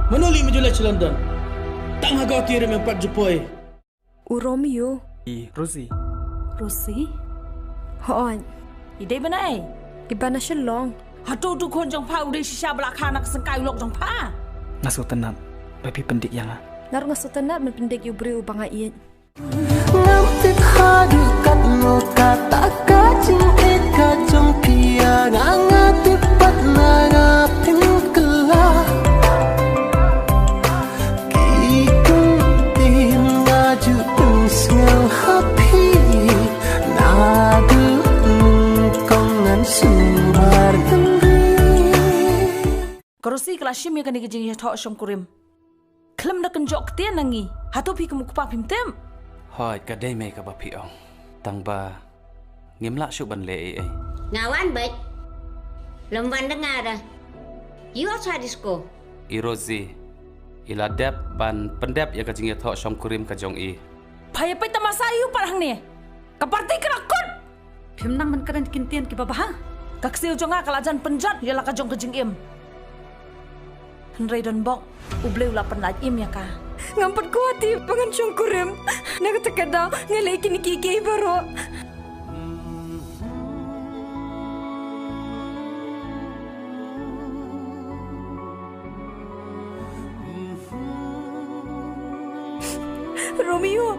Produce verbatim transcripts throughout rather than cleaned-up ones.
Mano lei mynjur leit sha London? Tang ha ka tiar em pat ju poi. U Romeo. I Rosie. Rosie? Hooid. I dei ban ai? I ba na Shillong. Hato u khun jong pha u dei shisha ba la kha na ka syngkai u lok jong pha? Nga sngewtynnat ba phi pyndik ïa nga. Nga ruh nga sngewtynnat ban pyndik ïa u briew uba nga ïeit. Ngam tip haduh katno kata ka jingïeit ka jong phi ïa nga, nga tip pat na nga pynkylla. Ki kum tim nga ju pynsngew ha phi, naduh nyngkong ngan sumar nangri. Ka Rosie ka la shim ïa kane ka jingïathoh shongkurim. Khlem da kynjoh ktien na ngi. Hato phi kum u kpa phim tip? Hooid, ka dei mei kaba phi ong. Tang ba ngim lah shuh ban leh ei ei. Nga wan beit. Lem wan da nga da. Ïoh sa disco. I Rosie, i la dep ban pyndep ïa ka jingïathoh shongkurim ka jong i. Pha ïa peit tamasa ïa u pat hangne. Ka party ka la kut. Phim nang ban kren ki ktien kiba bha. Ka ksiew jong nga ka la jan pynjot ïa la ka jong ka jingim. Hynrei don bok, U Blei u la pynlait im ïa ka. Ngam pat kwah ti ba ngan shongkurim. Na kata ka daw nga leh kine kiei kiei baroh. Romeo.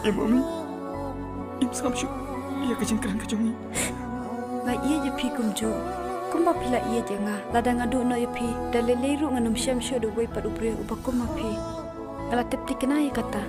Ïa mummy, im sngap shuh ïa ka jingkren ka jong ngi. Nga ïeit ïa phi kumjuh kumba phi la ïeit ïa nga. Lada nga duh noh ïa phi, da lei lei ruh ngan ym shem shuh da uwei pat u briew uba kum ma phi. Nga la tip thikna ïa kata.